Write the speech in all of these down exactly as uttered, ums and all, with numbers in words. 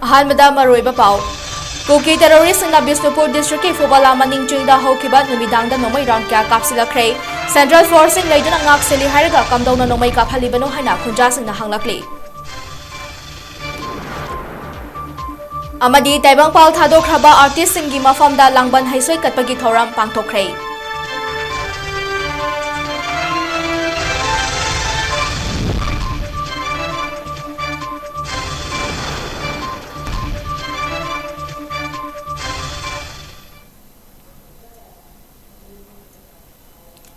ꯑꯍꯥꯟꯕꯗ ꯃꯔꯨꯑꯣꯏꯕ ꯄꯥꯎ꯫ ꯀꯨꯀꯤ ꯇꯦꯔꯣꯔꯤꯁꯁꯤꯡꯅ ꯕꯤꯁꯅꯨꯄꯨꯔ ꯗꯤꯁꯇ꯭ꯔꯤꯛꯀꯤ ꯐꯨꯕꯂꯥ ꯃꯅꯤꯡ ꯆꯤꯡꯗ ꯍꯧꯈꯤꯕ ꯅꯨꯃꯤꯗꯥꯡꯗ ꯅꯣꯡꯃꯩ ꯔꯥꯎꯟ ꯀꯌꯥ ꯀꯥꯞꯁꯤꯜꯂꯛꯈ꯭ꯔꯦ꯫ ꯁꯦꯟꯇ꯭ꯔꯦꯜ ꯐꯣꯔꯁꯁꯤꯡ ꯂꯩꯗꯨꯅ ꯉꯥꯛꯁꯦꯜꯂꯤ ꯍꯥꯏꯔꯒ ꯀꯝꯗꯧꯅ ꯅꯣꯡꯃꯩ ꯀꯥꯞꯍꯜꯂꯤꯕꯅꯣ ꯍꯥꯏꯅ ꯈꯨꯟꯖꯥꯁꯤꯡꯅ ꯍꯪꯂꯛꯂꯤ꯫ ꯑꯃꯗꯤ ꯇꯥꯏꯕꯪꯄꯥꯜ ꯊꯥꯗꯣꯛꯈ꯭ꯔꯕ ꯑꯥꯔꯇꯤꯁꯁꯤꯡꯒꯤ ꯃꯐꯝꯗ ꯂꯥꯡꯕꯟ ꯍꯩꯁꯣꯏ ꯀꯠꯄꯒꯤ ꯊꯧꯔꯝ ꯄꯥꯡꯊꯣꯛꯈ꯭ꯔꯦ꯫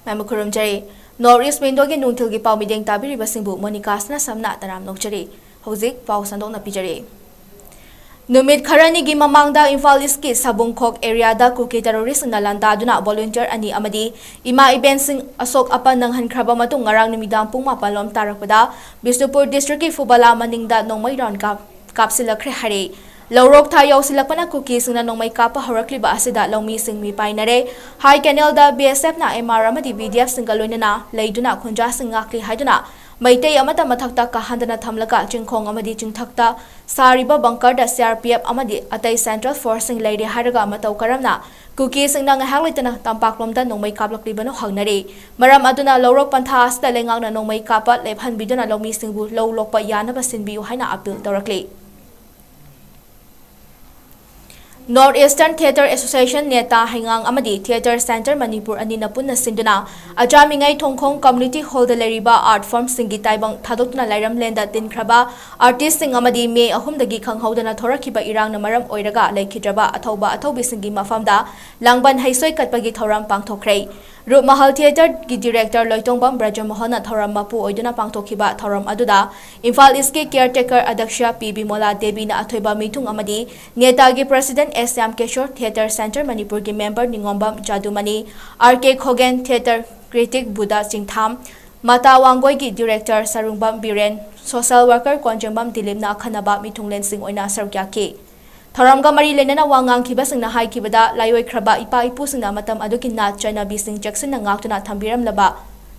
ꯃꯌꯥꯝꯕꯨ ꯈꯨꯔꯨꯝꯖꯔꯤ꯫ North East Window ꯒꯤ ꯅꯨꯡꯊꯤꯜꯒꯤ ꯄꯥꯎ ꯃꯤꯠꯌꯦꯡ ꯇꯥꯕꯤꯔꯤꯕꯁꯤꯡꯕꯨ ꯃꯣꯅꯤꯀꯥꯁꯅ ꯁꯝꯅ ꯇꯔꯥꯝ ꯅꯣꯛꯆꯔꯤ꯫ ꯍꯧꯖꯤꯛ ꯄꯥꯎ ꯁꯟꯗꯣꯛꯅ ꯄꯤꯖꯔꯤ꯫ ꯅꯨꯃꯤꯠ ꯈꯔꯅꯤꯒꯤ ꯃꯃꯥꯡꯗ ꯏꯝꯐꯥꯜ ꯏꯁꯀꯤ ꯁꯕꯨꯡꯈꯣꯛ ꯑꯦꯔꯤꯌꯥꯗ ꯀꯨꯀꯤ ꯇꯦꯔꯣꯔꯤꯁꯁꯤꯡꯅ ꯂꯥꯟꯗꯥꯗꯨꯅ ꯚꯣꯂꯨꯟꯇꯤꯌꯔ ꯑꯅꯤ ꯑꯃꯗꯤ ꯏꯃꯥ ꯏꯕꯦꯟꯁꯤꯡ ꯑꯁꯣꯛ ꯑꯄꯟ ꯅꯪꯍꯟꯈ꯭ꯔꯕ ꯃꯇꯨꯡ ꯉꯔꯥꯡ ꯅꯨꯃꯤꯗꯥꯡ ꯄꯨꯡ ꯃꯥꯄꯟ ꯂꯣꯝ ꯇꯥꯔꯛꯄꯗ ꯕꯤꯁꯅꯨꯄꯨꯔ ꯗꯤꯁꯇ꯭ꯔꯤꯛꯀꯤ ꯐꯨꯕꯂꯥ ꯃꯅꯤꯡꯗ ꯅꯣꯡꯃꯩ ꯔꯥꯎꯟ ꯀꯥꯞ-, ꯀꯥꯞꯁꯤꯜꯂꯛꯈ꯭ꯔꯦ ꯍꯥꯏꯔꯦ꯫ ꯂꯧꯔꯣꯛ ꯊꯥ ꯌꯧꯁꯤꯜꯂꯛꯄꯅ ꯀꯨꯀꯤꯁꯤꯡꯅ ꯅꯣꯡꯃꯩ ꯀꯥꯞꯄ ꯍꯧꯔꯛꯂꯤꯕ ꯑꯁꯤꯗ ꯂꯧꯃꯤꯁꯤꯡ ꯃꯤꯄꯥꯏꯅꯔꯦ꯫ ꯍꯥꯏ ꯀꯦꯅꯦꯜꯗ ꯕꯤ ꯑꯦꯁ ꯑꯦꯐꯅ ꯑꯦꯝ ꯑꯥꯔ ꯑꯃꯗꯤ ꯕꯤ ꯗꯤ ꯑꯦꯐꯁꯤꯡꯒ ꯂꯣꯏꯅꯅ ꯂꯩꯗꯨꯅ ꯈꯨꯟꯖꯥꯁꯤꯡ ꯉꯥꯛꯂꯤ ꯍꯥꯏꯗꯨꯅ ꯃꯩꯇꯩ ꯑꯃꯠꯇ ꯃꯊꯛꯇ ꯀꯥꯍꯟꯗꯅ ꯊꯝꯂꯒ ꯆꯤꯡꯈꯣꯡ ꯑꯃꯗꯤ ꯆꯤꯡꯊꯛꯇ ꯁꯥꯔꯤꯕ ꯕꯪꯀꯔꯗ ꯁꯤ ꯑꯥꯔ ꯄꯤ ꯑꯦꯐ ꯑꯃꯗꯤ ꯑꯇꯩ ꯁꯦꯟꯇ꯭ꯔꯦꯜ ꯐꯣꯔꯁꯁꯤꯡ ꯂꯩꯔꯦ ꯍꯥꯏꯔꯒ ꯃꯇꯧ ꯀꯔꯝꯅ ꯀꯨꯀꯤꯁꯤꯡꯅ ꯉꯥꯏꯍꯥꯛ ꯂꯩꯇꯅ ꯇꯝꯄꯥꯛꯂꯣꯝꯗ ꯅꯣꯡꯃꯩ ꯀꯥꯞꯂꯛꯂꯤꯕꯅꯣ ꯍꯪꯅꯔꯤ꯫ ꯃꯔꯝ ꯑꯗꯨꯅ ꯂꯧꯔꯣꯛ ꯄꯟꯊꯥ ꯑꯁꯤꯗ ꯂꯩꯉꯥꯛꯅ ꯅꯣꯡꯃꯩ ꯀꯥꯞꯄ ꯂꯦꯞꯍꯟꯕꯤꯗꯨꯅ ꯂꯧꯃꯤꯁꯤꯡꯕꯨ ꯂꯧ ꯂꯣꯛꯄ ꯌꯥꯅꯕ ꯁꯤꯟꯕꯤꯌꯨ ꯍꯥꯏꯅ ꯑꯥꯄꯤꯜ ꯇꯧꯔꯛꯂꯤ꯫ North Eastern Theatre Association, NETA ꯍꯩꯉꯥꯡ ꯑꯃꯗꯤ Theatre Centre ꯃꯅꯤꯄꯨꯔ ꯑꯅꯤꯅ ꯄꯨꯟꯅ ꯁꯤꯟꯗꯨꯅ ꯑꯆꯥꯃꯤꯉꯩ ꯊꯣꯡꯈꯣꯡ ꯀꯝꯃ꯭ꯌꯨꯅꯤꯇꯤ ꯍꯣꯜꯗ ꯂꯩꯔꯤꯕ ꯑꯥꯔꯠ ꯐꯣꯔꯝꯁꯤꯡꯒꯤ ꯇꯥꯏꯕꯪ ꯊꯥꯗꯣꯛꯇꯨꯅ ꯂꯥꯏꯔꯝꯂꯦꯟꯗ ꯇꯤꯟꯈ꯭ꯔꯕ ꯑꯥꯔꯇꯤꯁꯁꯤꯡ ꯑꯃꯗꯤ ꯃꯦ ꯑꯍꯨꯝꯗꯒꯤ ꯈꯪꯍꯧꯗꯅ ꯊꯣꯔꯛꯈꯤꯕ ꯏꯔꯥꯡꯅ ꯃꯔꯝ ꯑꯣꯏꯔꯒ ꯂꯩꯈꯤꯗ꯭ꯔꯕ ꯑꯊꯧꯕ ꯑꯊꯧꯕꯤꯁꯤꯡꯒꯤ ꯃꯐꯝꯗ ꯂꯥꯡꯕꯟ ꯍꯩꯁꯣꯏ ꯀꯠꯄꯒꯤ ꯊꯧꯔꯝ ꯄꯥꯡꯊꯣꯛꯈ꯭ꯔꯦ꯫ ꯔꯨꯞꯃꯍꯜ ꯊꯤꯌꯦꯇꯔꯒꯤ ꯗꯤꯔꯦꯛꯇꯔ ꯂꯣꯏꯇꯣꯡꯕꯝ ꯕ꯭ꯔꯖꯃꯣꯍꯟꯅ ꯊꯧꯔꯝ ꯃꯄꯨ ꯑꯣꯏꯗꯨꯅ ꯄꯥꯡꯊꯣꯛꯈꯤꯕ ꯊꯧꯔꯝ ꯑꯗꯨꯗ ꯏꯝꯐꯥꯜ ꯏꯁꯀꯤ ꯀꯤꯌꯔꯇꯦꯀꯔ ꯑꯗ꯭ꯌꯛꯁ ꯄꯤ ꯕꯤꯃꯣꯂꯥ ꯗꯦꯕꯤꯅ ꯑꯊꯣꯏꯕ ꯃꯤꯊꯨꯡ ꯑꯃꯗꯤ ꯅꯦꯇꯥꯒꯤ ꯄ꯭ꯔꯁꯤꯗꯦꯟ ꯑꯦꯁ ꯁ꯭ꯌꯥꯝ ꯀꯤꯁꯣꯔ, ꯊꯤꯌꯦꯇꯔ ꯁꯦꯟꯇꯔ ꯃꯅꯤꯄꯨꯔꯒꯤ ꯃꯦꯝꯕꯔ ꯅꯤꯉꯣꯝꯕꯝ ꯖꯥꯗꯨꯃꯅꯤ, ꯑꯥꯔ ꯀꯦ ꯈꯣꯒꯦꯟ, ꯊꯤꯌꯦꯇꯔ ꯀ꯭ꯔꯤꯇꯤꯛ ꯕꯨꯙ ꯆꯤꯡꯊꯥꯝ, ꯃꯇꯥ ꯋꯥꯡꯒꯣꯏꯒꯤ director Sarungbam Biren, social worker ꯀꯣꯟꯖꯦꯝꯕꯝ ꯗꯤꯂꯤꯞꯅ ꯑꯈꯟꯅꯕ ꯃꯤꯊꯨꯡꯂꯦꯟꯁꯤꯡ ꯑꯣꯏꯅ ꯁꯔꯨꯛ ꯌꯥꯈꯤ꯫ ꯊꯧꯔꯝꯒ ꯃꯔꯤ ꯂꯩꯅꯅ ꯋꯥ ꯉꯥꯡꯈꯤꯕꯁꯤꯡꯅ ꯍꯥꯏꯈꯤꯕꯗ, ꯂꯥꯏꯑꯣꯏꯈ꯭ꯔꯕ ꯏꯄꯥ ꯏꯄꯨꯁꯤꯡꯅ ꯃꯇꯝ ꯑꯗꯨꯒꯤ ꯅꯥꯠ ꯆꯠꯅꯕꯤꯁꯤꯡ ꯆꯦꯛꯁꯤꯟꯅ ꯉꯥꯛꯇꯨꯅ ꯊꯝꯕꯤꯔꯝꯂꯕ,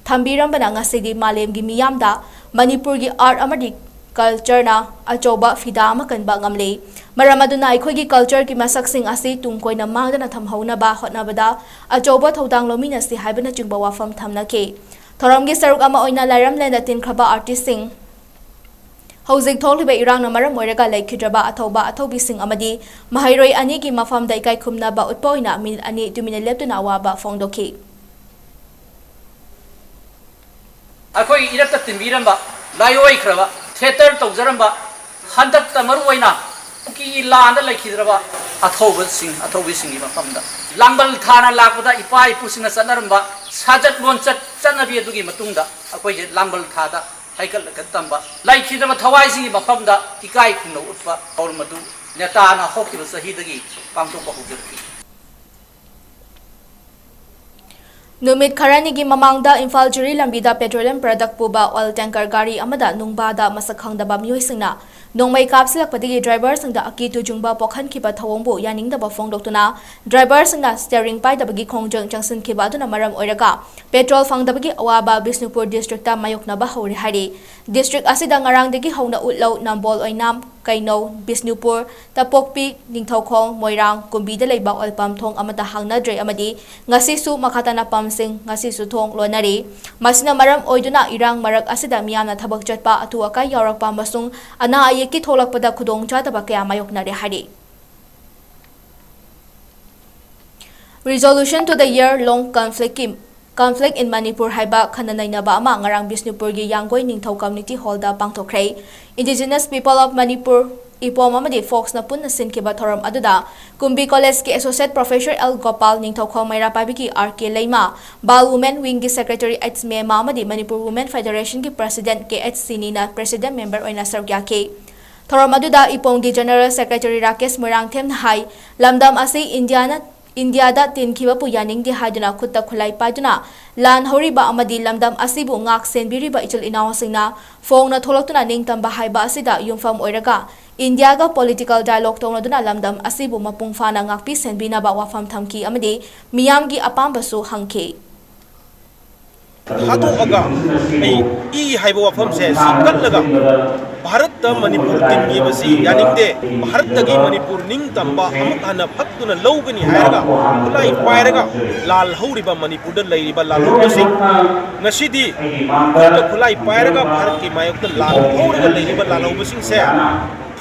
ꯊꯝꯕꯤꯔꯝꯕꯅ ꯉꯁꯤꯗꯤ ꯃꯥꯂꯦꯝꯒꯤ ꯃꯤꯌꯥꯝꯗ ꯃꯅꯤꯄꯨꯔꯒꯤ ꯑꯥꯔꯠ ꯑꯃꯗꯤ ꯀꯜꯆꯔꯅ ꯑꯆꯧꯕ ꯐꯤꯗꯥ ꯑꯃ ꯀꯟꯕ ꯉꯝꯂꯤ꯫ ꯃꯔꯝ ꯑꯗꯨꯅ ꯑꯩꯈꯣꯏꯒꯤ ꯀꯜꯆꯔꯒꯤ ꯃꯁꯛꯁꯤꯡ ꯑꯁꯤ ꯇꯨꯡ ꯀꯣꯏꯅ ꯃꯥꯡꯗꯅ ꯊꯝꯍꯧꯅꯕ ꯍꯣꯠꯅꯕꯗ ꯑꯆꯧꯕ ꯊꯧꯗꯥꯡ ꯂꯧꯃꯤꯟꯅꯁꯤ ꯍꯥꯏꯕꯅꯆꯤꯡꯕ ꯋꯥꯐꯝ ꯊꯝꯅꯈꯤ꯫ ꯊꯧꯔꯝꯒꯤ ꯁꯔꯨꯛ ꯑꯃ ꯑꯣꯏꯅ ꯂꯥꯏꯔꯝꯂꯦꯟꯗ ꯇꯤꯟꯈ꯭ꯔꯕ ꯑꯥꯔꯇꯤꯁꯁꯤꯡ, ꯍꯧꯖꯤꯛ ꯊꯣꯛꯂꯤꯕ ꯏꯔꯥꯡꯅ ꯃꯔꯝ ꯑꯣꯏꯔꯒ ꯂꯩꯈꯤꯗ꯭ꯔꯕ ꯑꯊꯧꯕ ꯑꯊꯧꯕꯤꯁꯤꯡ ꯑꯃꯗꯤ ꯃꯍꯩꯔꯣꯏ ꯑꯅꯤꯒꯤ ꯃꯐꯝꯗ ꯏꯀꯥꯏ ꯈꯨꯝꯅꯕ ꯎꯠꯄ ꯑꯣꯏꯅ ꯃꯤꯅꯤꯠ ꯑꯅꯤ ꯇꯨꯃꯤꯟꯅ ꯂꯦꯞꯇꯨꯅ ꯑꯋꯥꯕ ꯐꯣꯡꯗꯣꯛꯈꯤ꯫ ꯑꯩꯈꯣꯏꯒꯤ ꯏꯔꯛꯇ ꯇꯤꯟꯕꯤꯔꯝꯕ, ꯂꯥꯏꯑꯣꯏꯈ꯭ꯔꯕ, ꯊꯤꯌꯦꯇꯔ ꯇꯧꯖꯔꯝꯕ, ꯍꯟꯗꯛꯇ ꯃꯔꯨꯑꯣꯏꯅ ꯀꯨꯀꯤꯒꯤ ꯂꯥꯟꯗ ꯂꯩꯈꯤꯗ꯭ꯔꯕ ꯑꯊꯧꯕꯁꯤꯡ, ꯑꯊꯧꯕꯤꯁꯤꯡꯒꯤ ꯃꯐꯝꯗ ꯂꯥꯡꯕꯜ ꯊꯥꯅ ꯂꯥꯛꯄꯗ ꯏꯄꯥ ꯏꯄꯨꯁꯤꯡꯅ ꯆꯠꯅꯔꯝꯕ ꯁꯥꯖꯠ ꯂꯣꯟꯆꯠ ꯆꯠꯅꯕꯤ ꯑꯗꯨꯒꯤ ꯃꯇꯨꯡꯗ ꯑꯩꯈꯣꯏꯁꯦ ꯂꯥꯡꯕꯜ ꯊꯥꯗ ꯍꯩꯀꯠ ꯂꯩꯀꯠ ꯇꯝꯕ, ꯂꯩꯈꯤꯗ꯭ꯔꯕ ꯊꯋꯥꯏꯁꯤꯡꯒꯤ ꯃꯐꯝꯗ ꯏꯀꯥꯏ ꯈꯨꯝꯅꯧ ꯎꯠꯄ ꯊꯧꯔꯝ ꯑꯗꯨ ꯅꯦꯇꯥꯅ ꯍꯧꯈꯤꯕ ꯆꯍꯤꯗꯒꯤ ꯄꯥꯡꯊꯣꯛꯄ ꯍꯧꯖꯔꯛꯈꯤ꯫ ꯅꯨꯃꯤꯠ ꯈꯔꯅꯤꯒꯤ ꯃꯃꯥꯡꯗ ꯏꯝꯐꯥꯜ ꯖꯤꯔꯤ ꯂꯝꯕꯤꯗ petroleum product ꯄꯨꯕ oil tanker ꯒꯥꯔꯤ ꯑꯃꯗ ꯅꯨꯡꯕꯥꯗ ꯃꯁꯛ ꯈꯪꯗꯕ ꯃꯤꯑꯣꯏꯁꯤꯡꯅ ꯅꯣꯡꯃꯩ ꯀꯥꯞꯁꯤꯜꯂꯛꯄꯗꯒꯤ ꯗ꯭ꯔꯥꯏꯚꯔꯁꯤꯡꯗ ꯑꯀꯤꯕ ꯆꯨꯡꯕ ꯄꯣꯛꯍꯟꯈꯤꯕ ꯊꯧꯑꯣꯡꯕꯨ ꯌꯥꯅꯤꯡꯗꯕ ꯐꯣꯡꯗꯣꯛꯇꯨꯅ ꯗ꯭ꯔꯥꯏꯚꯔꯁꯤꯡꯅ steering ꯄꯥꯏꯗꯕꯒꯤ ꯈꯣꯡꯖꯪ ꯆꯪꯁꯤꯟꯈꯤꯕ ꯑꯗꯨꯅ ꯃꯔꯝ ꯑꯣꯏꯔꯒ petrol ꯐꯪꯗꯕꯒꯤ ꯑꯋꯥꯕ ꯕꯤꯁꯅꯨꯄꯨꯔ district ꯇ ꯃꯥꯌꯣꯛꯅꯕ ꯍꯧꯔꯦ ꯍꯥꯏꯔꯤ꯫ District ꯑꯁꯤꯗ ꯉꯔꯥꯡꯗꯒꯤ ꯍꯧꯅ ꯎꯠꯂꯧ, ꯅꯝꯕꯣꯜ, ꯑꯣꯏꯅꯥꯝ, ꯀꯩꯅꯧ, ꯕꯤꯁꯅꯨꯄꯨꯔ, ꯇꯄꯣꯛꯄꯤ, ꯅꯤꯡꯊꯧꯈꯣꯡ, ꯃꯣꯏꯔꯥꯡ, ꯀꯨꯝꯕꯤꯗ ꯂꯩꯕ oil pump ꯊꯣꯡ ꯑꯃꯠꯇ ꯍꯥꯡꯅꯗ꯭ꯔꯦ ꯑꯃꯗꯤ ꯉꯁꯤꯁꯨ ꯃꯈꯥ ꯇꯥꯅ pumpꯁꯤꯡ ꯉꯁꯤꯁꯨ ꯊꯣꯡ ꯂꯣꯟꯅꯔꯤ꯫ ꯃꯁꯤꯅ ꯃꯔꯝ ꯑꯣꯏꯗꯨꯅ ꯏꯔꯥꯡ ꯃꯔꯛ ꯑꯁꯤꯗ ꯃꯤꯌꯥꯝꯅ ꯊꯕꯛ ꯆꯠꯄ ꯑꯊꯨ ꯑꯀꯥꯏ ꯌꯥꯎꯔꯛꯄ ꯑꯃꯁꯨꯡ ꯑꯅꯥ ꯑꯌꯦꯛꯀꯤ ꯊꯣꯛꯂꯛꯄꯗ ꯈꯨꯗꯣꯡꯆꯥꯗꯕ ꯀꯌꯥ ꯃꯥꯌꯣꯛꯅꯔꯦ ꯍꯥꯏꯔꯤ꯫ Resolution to the year long conflict ꯀꯤ Conflict in Manipur ꯍꯥꯏꯕ ꯈꯟꯅ ꯅꯩꯅꯕ ꯑꯃ ꯉꯔꯥꯡ ꯕꯤꯁꯅꯨꯄꯨꯔꯒꯤ ꯌꯥꯡꯒꯣꯏ ꯅꯤꯡꯊꯧ Community Hall the ꯄꯥꯡꯊꯣꯛꯈ꯭ꯔꯦ꯫ Indigenous People of Manipur, ꯏꯄꯣꯝ ꯑꯃꯗꯤ Fox ꯅ ꯄꯨꯟꯅ ꯁꯤꯟꯈꯤꯕ ꯊꯧꯔꯝ ꯑꯗꯨꯗ ꯀꯨꯝꯕꯤ College ꯀꯤ Associate Professor L Gopal, Ningthoukhong Meira ꯄꯥꯏꯕꯤꯒꯤ ꯑꯥꯔ ꯀꯦ ꯂꯩꯃ, ꯕꯥꯜ Women Wing ꯒꯤ Secretary ꯑꯩꯆ ꯃꯦꯃꯥ ꯑꯃꯗꯤ ꯃꯅꯤꯄꯨꯔ Women Federation ꯒꯤ President ꯀꯦ ꯑꯩꯆ ꯁꯤꯅꯤꯅ President Member ꯑꯣꯏꯅ ꯁꯔꯨꯛ ꯌꯥꯈꯤ꯫ ꯊꯧꯔꯝ ꯑꯗꯨꯗ ꯏꯄꯣꯝꯒꯤ General Secretary ꯔꯥꯀꯦꯁ ꯃꯣꯏꯔꯥꯡꯊꯦꯝꯅ ꯍꯥꯏ, ꯂꯝꯗꯝ ꯑꯁꯤ ꯏꯟꯗꯤꯌꯥꯅ ꯏꯟꯗꯤꯌꯥꯗ ꯇꯤꯟꯈꯤꯕꯕꯨ ꯌꯥꯅꯤꯡꯗꯦ ꯍꯥꯏꯗꯨꯅ ꯈꯨꯠꯇ ꯈꯨꯠꯂꯥꯏ ꯄꯥꯏꯗꯨꯅ ꯂꯥꯟ ꯍꯧꯔꯤꯕ ꯑꯃꯗꯤ ꯂꯝꯗꯝ ꯑꯁꯤꯕꯨ ꯉꯥꯛ ꯁꯦꯟꯕꯤꯔꯤꯕ ꯏꯆꯤꯜ ꯏꯅꯥꯎꯁꯤꯡꯅ ꯐꯣꯡꯅ ꯊꯣꯛꯂꯛꯇꯨꯅ ꯅꯤꯡꯇꯝꯕ ꯍꯥꯏꯕ ꯑꯁꯤꯗ ꯌꯨꯝꯐꯝ ꯑꯣꯏꯔꯒ ꯏꯟꯗꯤꯌꯥꯒ political dialogue ꯇꯧꯅꯗꯨꯅ ꯂꯝꯗꯝ ꯑꯁꯤꯕꯨ ꯃꯄꯨꯡ ꯐꯥꯅ ꯉꯥꯛꯄꯤ ꯁꯦꯟꯕꯤꯅꯕ ꯋꯥꯐꯝ ꯊꯝꯈꯤ ꯑꯃꯗꯤ ꯃꯤꯌꯥꯝꯒꯤ ꯑꯄꯥꯝꯕꯁꯨ ꯍꯪꯈꯤ꯫ ꯊꯥꯗꯣꯛꯑꯒ ꯑꯩ ꯏ ꯍꯥꯏꯕ ꯋꯥꯐꯝꯁꯦ ꯁꯤ ꯀꯠꯂꯒ ꯚꯥꯔꯠꯇ ꯃꯅꯤꯄꯨꯔ ꯇꯤꯟꯈꯤꯕꯁꯤ ꯌꯥꯅꯤꯡꯗꯦ꯫ ꯚꯥꯔꯠꯇꯒꯤ ꯃꯅꯤꯄꯨꯔ ꯅꯤꯡꯇꯝꯕ ꯑꯃꯨꯛ ꯍꯟꯅ ꯐꯛꯇꯨꯅ ꯂꯧꯒꯅꯤ ꯍꯥꯏꯔꯒ ꯈꯨꯠꯂꯥꯏ ꯄꯥꯏꯔꯒ ꯂꯥꯜꯍꯧꯔꯤꯕ ꯃꯅꯤꯄꯨꯔꯗ ꯂꯩꯔꯤꯕ ꯂꯥꯜꯍꯧꯕꯁꯤꯡ, ꯉꯁꯤꯗꯤ ꯈꯨꯠꯇ ꯈꯨꯠꯂꯥꯏ ꯄꯥꯏꯔꯒ ꯚꯥꯔꯠꯀꯤ ꯃꯥꯌꯣꯛꯇ ꯂꯥꯜꯍꯧꯔꯒ ꯂꯩꯔꯤꯕ ꯂꯥꯜꯍꯧꯕꯁꯤꯡꯁꯦ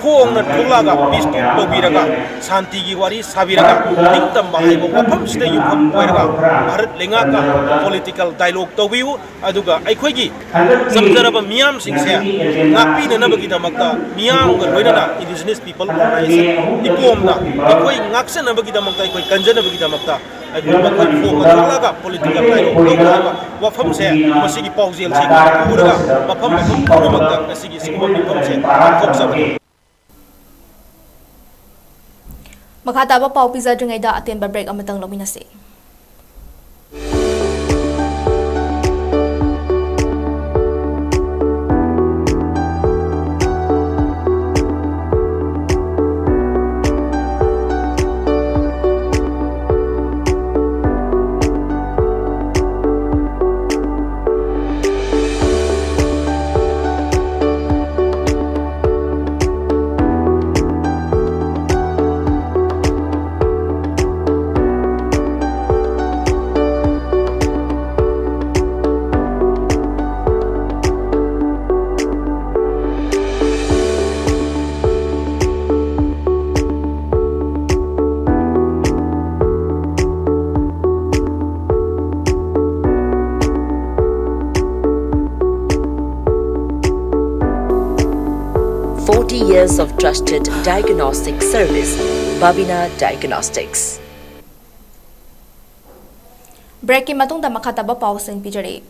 ꯐꯣꯡꯅ ꯊꯣꯛꯂꯛꯑꯒ peace talk ꯇꯧꯕꯤꯔꯒ ꯁꯥꯟꯇꯤꯒꯤ ꯋꯥꯔꯤ ꯁꯥꯕꯤꯔꯒ ꯅꯤꯡꯇꯝꯕ ꯍꯥꯏꯕ ꯋꯥꯐꯝꯁꯤꯗ ꯌꯨꯝꯐꯝ ꯑꯣꯏꯔꯒ ꯚꯥꯔꯠ ꯂꯩꯉꯥꯛꯀ political dialogue ꯇꯧꯕꯤꯌꯨ꯫ ꯑꯗꯨꯒ ꯑꯩꯈꯣꯏꯒꯤ ꯆꯪꯖꯔꯕ ꯃꯤꯌꯥꯝꯁꯤꯡꯁꯦ ꯉꯥꯛꯄꯤꯅꯅꯕꯒꯤꯗꯃꯛꯇ ꯃꯤꯌꯥꯝꯒ ꯂꯣꯏꯅꯅ indigenous people organization ꯏꯄꯣꯝꯅ ꯑꯩꯈꯣꯏ ꯉꯥꯛꯆꯅꯕꯒꯤꯗꯃꯛꯇ, ꯑꯩꯈꯣꯏ ꯀꯟꯖꯅꯕꯒꯤꯗꯃꯛꯇ ꯑꯩꯈꯣꯏ ꯃꯈꯣꯏ ꯐꯣꯡꯕ ꯊꯣꯛꯂꯒ political dialogue ꯇꯧꯕ ꯍꯥꯏꯕ ꯋꯥꯐꯝꯁꯦ ꯃꯁꯤꯒꯤ ꯄꯥꯎꯖꯦꯜꯁꯤꯡ ꯄꯨꯔꯒ ꯃꯐꯝ ꯃꯐꯝ ꯄꯨꯝꯅꯃꯛꯇ ꯉꯁꯤꯒꯤ ꯁꯤꯒꯨꯝꯕ ꯃꯤꯐꯝꯁꯦ ꯄꯥꯡꯊꯣꯛꯆꯕꯅꯤ꯫ ꯃꯈꯥ ꯇꯥꯕ ꯄꯥꯎ ꯄꯤꯖꯗ꯭ꯔꯤꯉꯩꯗ ꯑꯇꯦꯟꯕ break ꯑꯃꯇꯪ ꯂꯧꯃꯤꯟꯅꯁꯤ꯫ Forty years of trusted diagnostic service, Babina Diagnostics. Breakꯀꯤ ꯃꯇꯨꯡꯗ ꯃꯈꯥ ꯇꯥꯕ ꯄꯥꯎꯁꯤꯡ ꯄꯤꯖꯔꯤ꯫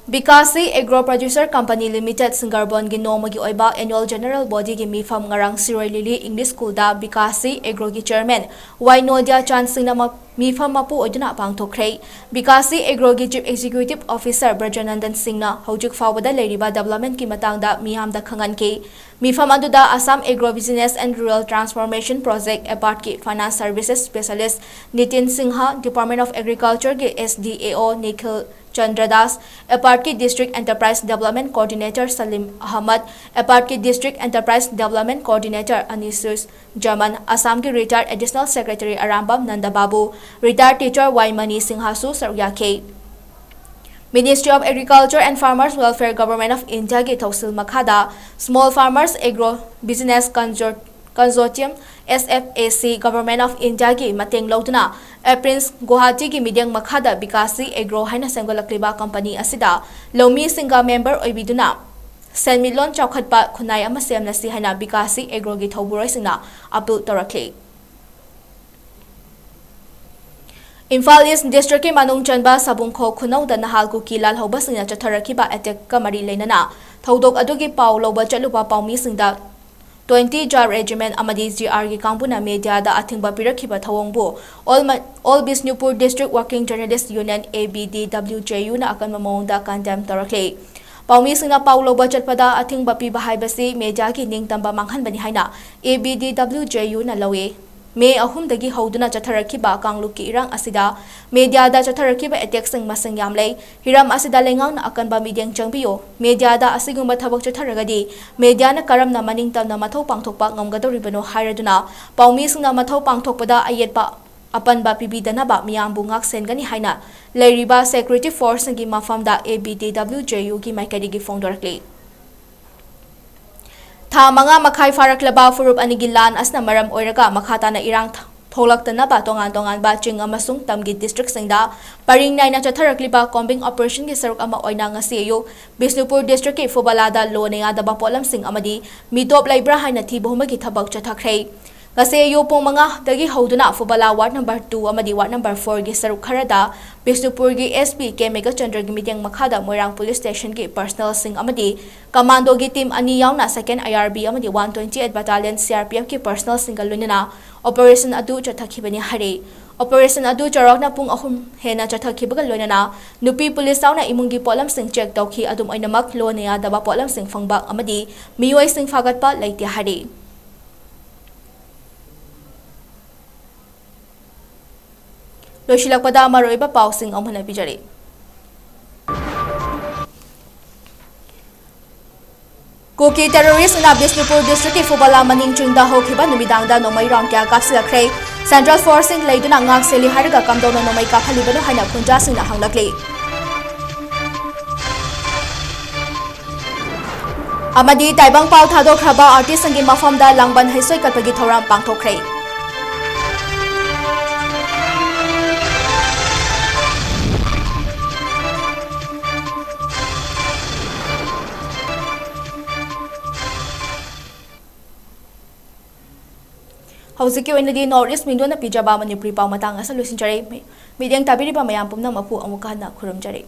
ꯕꯤꯀꯥꯁꯤ Agro Producer Company Limited ꯁꯤꯡꯒꯔꯕꯣꯟꯒꯤ ꯅꯣꯡꯃꯒꯤ ꯑꯣꯏꯕ annual general bodyꯒꯤ ꯃꯤꯐꯝ ꯉꯔꯥꯡ ꯁꯤꯔꯣꯏ ꯂꯤꯂꯤ English Schoolꯗ ꯕꯤꯀꯥꯁꯤ Agroꯒꯤ Chairman ꯋꯥꯏ ꯅꯣꯗꯤꯌꯥ ꯆꯥꯟ ꯁꯤꯡꯅ ꯃ-, ꯃꯤꯐꯝ ꯃꯄꯨ ꯑꯣꯏꯗꯨꯅ ꯄꯥꯡꯊꯣꯛꯈ꯭ꯔꯦ꯫ ꯕꯤꯀꯥꯁꯤ ꯑꯦꯒ꯭ꯔꯣꯒꯤ Chief Executive Officer ꯕ꯭ꯔꯖꯅꯟꯗꯟ ꯁꯤꯡꯅ ꯍꯧꯖꯤꯛ ꯐꯥꯎꯕꯗ ꯂꯩꯔꯤꯕ developmentꯀꯤ ꯃꯇꯥꯡꯗ ꯃꯤꯌꯥꯝꯗ ꯈꯪꯍꯟꯈꯤ꯫ ꯃꯤꯐꯝ ꯑꯗꯨꯗ Assam Agro Business and Rural Transformation Project, APARTꯀꯤ Finance Services Specialist Nitin Singh, Department of Agricultureꯒꯤ S D A O Nikhil Chandra Das, APARTꯀꯤ District Enterprise Development Coordinator Salim Ahmad, APARTꯀꯤ District Enterprise Development Coordinator ꯑꯅꯤꯁꯨꯁ Zaman, ꯑꯁꯥꯝꯒꯤ retired Additional Secretary Arambam Nanda ꯕꯥꯕꯨ, retired teacher ꯋꯥꯏ money ꯁꯤꯡꯍꯁꯨ ꯁꯔꯨꯛ ꯌꯥꯈꯤ꯫ Ministry of Agriculture and Farmers Welfare, Government of Indiaꯒꯤ ꯊꯧꯁꯤꯜ ꯃꯈꯥꯗ Small Farmers Agro Business Consor-, Consortium, S F A C, Government of Indiaꯒꯤ ꯃꯇꯦꯡ ꯂꯧꯗꯨꯅ APRINS ꯒꯨꯋꯥꯍꯥꯇꯤꯒꯤ ꯃꯤꯠꯌꯦꯡ ꯃꯈꯥꯗ ꯕꯤꯀꯥꯁꯤ agro ꯍꯥꯏꯅ ꯁꯦꯝꯒꯠꯂꯛꯂꯤꯕ company ꯑꯁꯤꯗ ꯂꯧꯃꯤꯁꯤꯡꯒ member ꯑꯣꯏꯕꯤꯗꯨꯅ ꯁꯦꯟꯃꯤꯠꯂꯣꯟ ꯆꯥꯎꯈꯠꯄ ꯈꯨꯟꯅꯥꯏ ꯑꯃ ꯁꯦꯝꯂꯁꯤ ꯍꯥꯏꯅ ꯕꯤꯀꯥꯁꯤ ꯑꯦꯒ꯭ꯔꯣꯒꯤ ꯊꯧꯕꯨꯔꯣꯏꯁꯤꯡꯅ appeal ꯇꯧꯔꯛꯂꯤ꯫ ꯏꯝꯐꯥꯜ East Districtꯀꯤ ꯃꯅꯨꯡ ꯆꯟꯕ ꯁꯕꯨꯡꯈꯣꯛ ꯈꯨꯅꯧꯗ ꯅꯍꯥꯜ ꯀꯨꯀꯤ ꯂꯥꯜꯍꯧꯕꯁꯤꯡꯅ ꯆꯠꯊꯔꯛꯈꯤꯕ attackꯀ ꯃꯔꯤ ꯂꯩꯅꯅ ꯊꯧꯗꯣꯛ ꯑꯗꯨꯒꯤ ꯄꯥꯎ ꯂꯧꯕ ꯆꯠꯂꯨꯕ ꯄꯥꯎꯃꯤꯁꯤꯡꯗ twenty Jar Regiment ꯑꯃꯗꯤ G Rꯒꯤ ꯀꯥꯡꯕꯨꯅ mediaꯗ ꯑꯊꯤꯡꯕ ꯄꯤꯔꯛꯈꯤꯕ ꯊꯧꯑꯣꯡꯕꯨ All Ma-, All Bishnupur District Working Journalist Union, A B D W J Uꯅ ꯑꯀꯟꯕ ꯃꯑꯣꯡꯗ condemn ꯇꯧꯔꯛꯂꯤ꯫ ꯄꯥꯎꯃꯤꯁꯤꯡꯅ ꯄꯥꯎ ꯂꯧꯕ ꯆꯠꯄꯗ ꯑꯊꯤꯡꯕ ꯄꯤꯕ ꯍꯥꯏꯕꯁꯤ mediaꯒꯤ ꯅꯤꯡꯇꯝꯕ ꯃꯥꯡꯍꯟꯕꯅꯤ ꯍꯥꯏꯅ A B D W J Uꯅ ꯂꯧꯏ꯫ May ꯑꯍꯨꯝꯗꯒꯤ ꯍꯧꯗꯨꯅ ꯆꯠꯊꯔꯛꯈꯤꯕ ꯀꯥꯡꯂꯨꯞꯀꯤ ꯏꯔꯥꯡ ꯑꯁꯤꯗ mediaꯗ ꯆꯠꯊꯔꯛꯈꯤꯕ attackꯁꯤꯡ ꯃꯁꯤꯡ ꯌꯥꯝꯂꯦ꯫ ꯍꯤꯔꯝ ꯑꯁꯤꯗ ꯂꯩꯉꯥꯛꯅ ꯑꯀꯟꯕ ꯃꯤꯠꯌꯦꯡ ꯆꯪꯕꯤꯌꯨ꯫ Mediaꯗ ꯑꯁꯤꯒꯨꯝꯕ ꯊꯕꯛ ꯆꯠꯊꯔꯒꯗꯤ mediaꯅ ꯀꯔꯝꯅ ꯃꯅꯤꯡ ꯇꯝꯅ ꯃꯊꯧ ꯄꯥꯡꯊꯣꯛꯄ ꯉꯝꯒꯗꯧꯔꯤꯕꯅꯣ ꯍꯥꯏꯔꯗꯨꯅ ꯄꯥꯎꯃꯤꯁꯤꯡꯅ ꯃꯊꯧ ꯄꯥꯡꯊꯣꯛꯄꯗ ꯑꯌꯦꯠꯄ ꯑꯄꯟꯕ ꯄꯤꯕꯤꯗꯅꯕ ꯃꯤꯌꯥꯝꯕꯨ ꯉꯥꯛ ꯁꯦꯟꯒꯅꯤ ꯍꯥꯏꯅ ꯂꯩꯔꯤꯕ security forceꯁꯤꯡꯒꯤ ꯃꯐꯝꯗ A B D W J Uꯒꯤ ꯃꯥꯏꯀꯩꯗꯒꯤ ꯐꯣꯡꯗꯣꯔꯛꯂꯤ꯫ ꯊꯥ ꯃꯉꯥ ꯃꯈꯥꯏ ꯐꯥꯔꯛꯂꯕ ꯐꯨꯔꯨꯞ ꯑꯅꯤꯒꯤ ꯂꯥꯟ ꯑꯁꯤꯅ ꯃꯔꯝ ꯑꯣꯏꯔꯒ ꯃꯈꯥ ꯇꯥꯅ ꯏꯔꯥꯡ ꯊ-, ꯊꯣꯛꯂꯛꯇꯅꯕ ꯇꯣꯉꯥꯟ ꯇꯣꯉꯥꯟꯕ ꯆꯤꯡ ꯑꯃꯁꯨꯡ ꯇꯝꯒꯤ districtꯁꯤꯡꯗ ꯄꯔꯤꯡ ꯅꯥꯏꯅ ꯆꯠꯊꯔꯛꯂꯤꯕ combing operationꯒꯤ ꯁꯔꯨꯛ ꯑꯃ ꯑꯣꯏꯅ ꯉꯁꯤ ꯑꯌꯨꯛ ꯕꯤꯁꯅꯨꯄꯨꯔ districtꯀꯤ ꯐꯨꯕꯂꯥꯗ ꯂꯣꯅ ꯌꯥꯗꯕ ꯄꯣꯠꯂꯝꯁꯤꯡ ꯑꯃꯗꯤ ꯃꯤꯇꯣꯞ ꯂꯩꯕ꯭ꯔꯥ ꯍꯥꯏꯅ ꯊꯤꯕ ꯍꯨꯝꯕꯒꯤ ꯊꯕꯛ ꯆꯠꯊꯈ꯭ꯔꯦ꯫ ꯉꯁꯤ ꯑꯌꯨꯛ ꯄꯨꯡ ꯃꯉꯥꯗꯒꯤ ꯍꯧꯗꯨꯅ ꯐꯨꯕꯂꯥ ward number two ꯑꯃꯗꯤ ward number fourꯒꯤ ꯁꯔꯨꯛ ꯈꯔꯗ ꯕꯤꯁꯅꯨꯄꯨꯔꯒꯤ S P ꯀꯦ ꯃꯦꯘꯆꯟꯗ꯭ꯔꯒꯤ ꯃꯤꯠꯌꯦꯡ ꯃꯈꯥꯗ ꯃꯣꯏꯔꯥꯡ police stationꯒꯤ personnelꯁꯤꯡ ꯑꯃꯗꯤ commandoꯒꯤ team ꯑꯅꯤ ꯌꯥꯎꯅ second I R B ꯑꯃꯗꯤ one twenty eight battalion C R P Fꯀꯤ personnelꯁꯤꯡꯒ ꯂꯣꯏꯅꯅ operation ꯑꯗꯨ ꯆꯠꯊꯈꯤꯕꯅꯤ ꯍꯥꯏꯔꯤ꯫ ꯑꯣꯄꯔꯦꯁꯟ ꯑꯗꯨ ꯆꯥꯎꯔꯥꯛꯅ ꯄꯨꯡ ꯑꯍꯨꯝ ꯍꯦꯟꯅ ꯆꯠꯊꯈꯤꯕꯒ ꯂꯣꯏꯅꯅ ꯅꯨꯄꯤ ꯄꯨꯂꯤꯁ ꯌꯥꯎꯅ ꯏꯃꯨꯡꯒꯤ ꯄꯣꯠꯂꯝꯁꯤꯡ ꯆꯦꯛ ꯇꯧꯈꯤ꯫ ꯑꯗꯨꯝ ꯑꯣꯏꯅꯃꯛ, ꯂꯣꯟꯅ ꯌꯥꯗꯕ ꯄꯣꯠꯂꯝꯁꯤꯡ ꯐꯪꯕ ꯑꯃꯗꯤ ꯃꯤꯑꯣꯏꯁꯤꯡ ꯐꯥꯒꯠꯄ ꯂꯩꯇꯦ ꯍꯥꯏꯔꯤ꯫ ꯂꯣꯏꯁꯤꯜꯂꯛꯄꯗ ꯃꯔꯨꯑꯣꯏꯕ ꯄꯥꯎꯁꯤꯡ ꯑꯃꯨꯛ ꯍꯟꯅ ꯄꯤꯖꯔꯤ꯫ ꯀꯨꯀꯤ ꯇꯦꯔꯣꯔꯤꯁꯅ ꯕꯤꯁꯅꯨꯄꯨꯔ ꯗꯤꯁꯇ꯭ꯔꯤꯛꯀꯤ ꯐꯨꯕꯂꯥ ꯃꯅꯤꯡ ꯆꯤꯡꯗ ꯍꯧꯈꯤꯕ ꯅꯨꯃꯤꯗꯥꯡꯗ ꯅꯣꯡꯃꯩ ꯔꯥꯎꯟ ꯀꯌꯥ ꯀꯥꯞꯁꯤꯜꯂꯛꯈ꯭ꯔꯦ꯫ ꯁꯦꯟꯇ꯭ꯔꯦꯜ ꯐꯣꯔꯁꯁꯤꯡ ꯂꯩꯗꯨꯅ ꯉꯥꯛ ꯁꯦꯜꯂꯤ ꯍꯥꯏꯔꯒ ꯀꯝꯗꯧꯅ ꯅꯣꯡꯃꯩ ꯀꯥꯞꯍꯜꯂꯤꯕꯅꯣ ꯍꯥꯏꯅ ꯈꯨꯟꯖꯥꯁꯤꯡꯅ ꯍꯪꯂꯛꯂꯤ꯫ ꯑꯃꯗꯤ ꯇꯥꯏꯕꯪ ꯄꯥꯎ ꯊꯥꯗꯣꯛꯈ꯭ꯔꯕ ꯑꯥꯔꯇꯤꯁꯁꯤꯡꯒꯤ ꯃꯐꯝꯗ ꯂꯥꯡꯕꯟ ꯍꯩꯁꯣꯏ ꯀꯠꯄꯒꯤ ꯊꯧꯔꯝ ꯄꯥꯡꯊꯣꯛꯈ꯭ꯔꯦ꯫ ꯍꯧꯖꯤꯛꯀꯤ ꯑꯣꯏꯅꯗꯤ North East Window ꯅ ꯄꯤꯖꯕ ꯃꯅꯤꯄꯨꯔꯤ ꯄꯥꯎ ꯃꯇꯥꯡ ꯑꯁꯤꯗ ꯂꯣꯏꯁꯤꯟꯖꯔꯦ꯫ ꯃꯤ-, ꯃꯤꯠꯌꯦꯡ ꯇꯥꯕꯤꯔꯤꯕ ꯃꯌꯥꯝ ꯄꯨꯝꯅꯃꯛꯄꯨ ꯑꯃꯨꯛꯀ ꯍꯟꯅ ꯈꯨꯔꯨꯝꯖꯔꯤ꯫